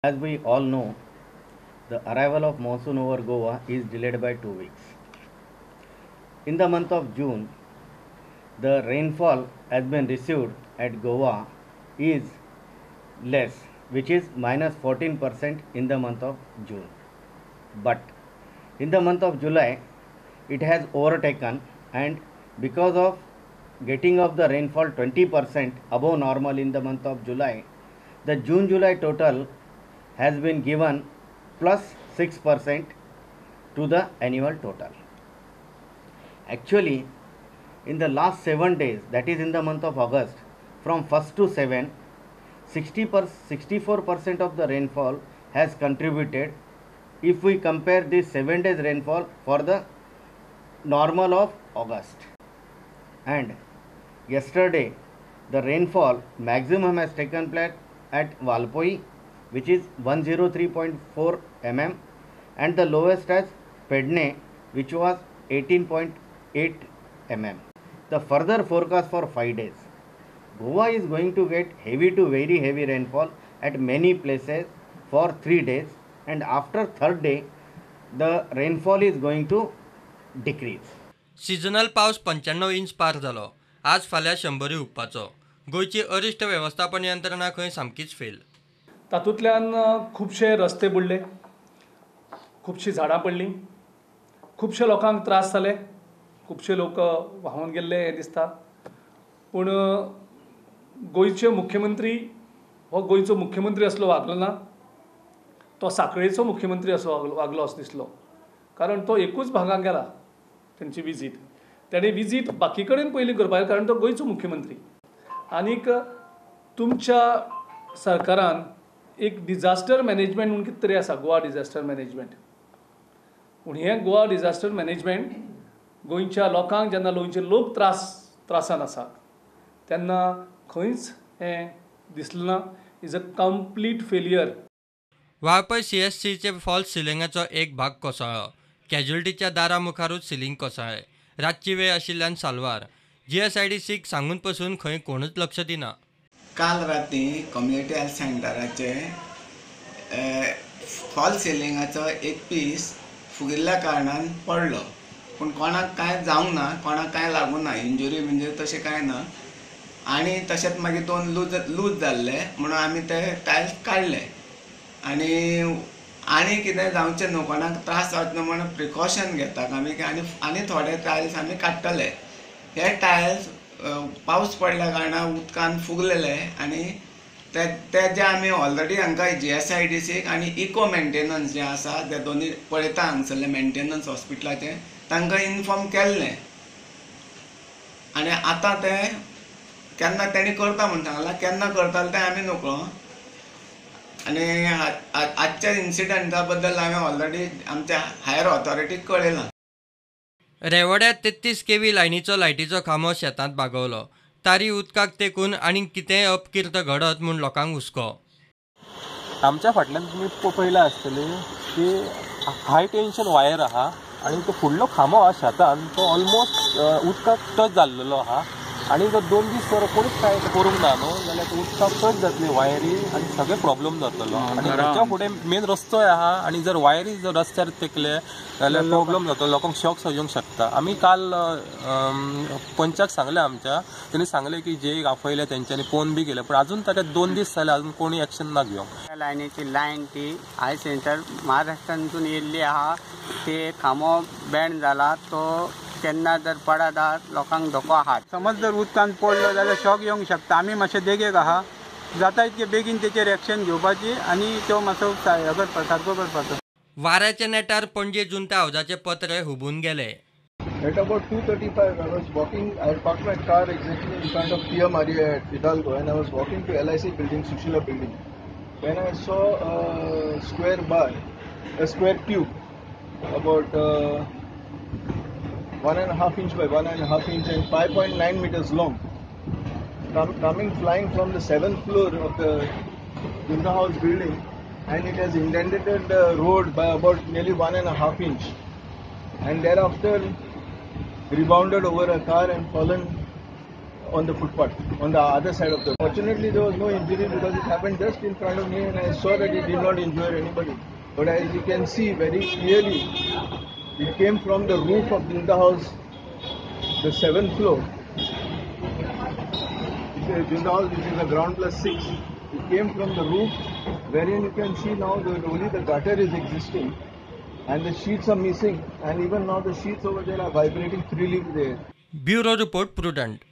As we all know, the arrival of monsoon over Goa is delayed by 2 weeks. In the month of June, the rainfall has been received at Goa is less, which is minus 14% in the month of June. But in the month of July, it has overtaken, and because of getting of the rainfall 20% above normal in the month of July, the June-July total has been given plus 6% to the annual total. Actually, in the last 7 days, that is in the month of August, from 1st to 7, 64% of the rainfall has contributed if we compare this 7 days rainfall for the normal of August. And yesterday, the rainfall maximum has taken place at Valpoi, which is 103.4 mm, and the lowest as Pedne, which was 18.8 mm. The further forecast for 5 days, Goa is going to get heavy to very heavy rainfall at many places for 3 days, and after third day, the rainfall is going to decrease. Seasonal पावस 95 inch पार जालो. आज फाल्यां 100 हुपपाचो. गोंयची अरिश्ट वेवस्थापन यंत्रणा खंय सामकीच फेल. तातूंतल्यान खुबशे रस्ते बुडले, खुबशीं झाडां पडलीं, खुबशे लोकांक त्रास जाले, खुबशे लोक व्हांवन गेल्ले हें दिसता. पूण गोंयचे मुख्यमंत्री हो गोंयचो मुख्यमंत्री असलो वागलो ना, तो साखळेचो मुख्यमंत्री असो वागलो असो दिसलो. कारण तो एकूच भागांक गेला तेंची विजीट, तेणें विजीट बाकी कडेन पयलीं करपाक, कारण तो गोंयचो मुख्यमंत्री. आनीक तुमच्या सरकारान एक डिजास्टर मॅनेजमेंट म्हणून कितें तरी आसा, गोवा डिजास्टर मॅनेजमेंट. पूण हें गोवा डिजास्टर मॅनेजमेंट गोंयच्या लोकांक जेन्ना गोंयचे लोक त्रासान आसात तेन्ना खंयच हें दिसलें ना. Is a complete failure. Valpoi सीएससीचे false सिलिंगाचो एक भाग कोसळ्ळो. कॅज्युलिटीच्या दारा मुखारूच सिलिंग कोसळ्ळें. रातची वेळ आशिल्ल्यान साल्वार. जीएसआयडीसीक सांगून पसून खंय कोणूच लक्ष दिना. काल राती कम्युनिटी हेल्थ सेंटराचे फॉल्स सिलिंगाचो एक पीस फुगिल्ल्या कारणान पडलो, पूण कोणाक कांय जावंक ना, कोणाक कांय लागूंक ना, इंजुरी म्हणजे तशें कांय ना. आनी तशेंच मागीर दोन लूज जाल्ले म्हणून आमी ते टायल्स काडले. आनी आनी कितें जावचें न्हू, कोणाक त्रास जावचो न्हू म्हणून प्रिकॉशन घेतात आमी. आनी आनी थोडे टायल्स आमी काडटले. हे टायल्स पावस पडल्या कारणान उदकान फुगलेले आनी ते जे आमी ऑलरेडी हांकां जीएसआयडीसीक आनी इको मेंटेनन्स जे आसा ते दोनूय पळयता हांगसरले मेंटेनन्स हॉस्पिटलाचे, तांकां इनफॉर्म केल्लें. आनी आतां ते केन्ना तेणी करता म्हूण सांगलां, केन्ना करताले तें आमी नकळो. आनी आजच्या इन्सिडंटा बद्दल हांवें ऑलरेडी आमच्या हायर ऑथॉरिटीक कळयलां. रेवड्यात 33 केव्ही लायनीचो लायटीचो खांबो शेतांत बागवलो. तारी उदकाक तेकून आनी कितेंय अपकीर्त घडत म्हूण लोकांक हुस्को. आमच्या फाटल्यान तुमी पळयलां आसतलें की हाय टेन्शन वायर आहा आनी तो फुडलो खांबो आहा शेतान तो ऑलमोस्ट उदकाक टच जाल्लेलो आहा. आनी जर 2 दीस जर कोणीच कांय करूंक ना न्हू जाल्यार उदकाक टच जातली वायरी आनी सगळे प्रॉब्लम जातलो. आनी ताच्या फुडें मेन रस्तोय आहा आनी जर वायरी जर रस्त्यार तेकले जाल्यार प्रॉब्लम जातलो, लोकांक शॉक येवंक शकता. आमी काल पंचाक सांगलें आमच्या, तेणी सांगलें की जे आपयले तेंच्यांनी फोन बी केले, पूण अजून ताका 2 दीस जाले अजून कोणी एक्शन ना घेवंक. लायनीची लायन ती हाय सेंटर महाराष्ट्रांतून येयल्ली आहा, ते खांबो बँड जाला, तो केन्ना जर पडत आहा लोकांक धोको आहा. समज जर उदकान पडलो जाल्यार शॉक येवंक शकता. आमी मातशे देगेक आहा, जाता इतके बेगीन तेचेर एक्शन घेवपाची आनी त्यो मातसो सारको करपाचो. वाऱ्याच्या नेटार पणजे जुंता हावजाचे पत्रे हुबून गेले. At about 2:35, I was walking. I had parked my car exactly in front of Pia Maria at Hidalgo, and I was walking to LIC building, Sushila building, when I saw a square bar, a square tube, about 1.5 inch by 1.5 inch and 5.9 meters long, coming flying from the 7th floor of the Junta House building, and it has indented the road by about nearly 1.5 inch, and thereafter rebounded over a car and fallen on the footpath on the other side of the. Fortunately, there was no injury because it happened just in front of me and I saw that it did not injure anybody. But as you can see very clearly, it came from the roof of Dinda House, the 7th floor. Dinda House, which is a ground plus 6. It came from the roof, wherein you can see now that only the gutter is existing and the sheets are missing, and even now the sheets over there are vibrating freely there. Bureau Report, Prudent.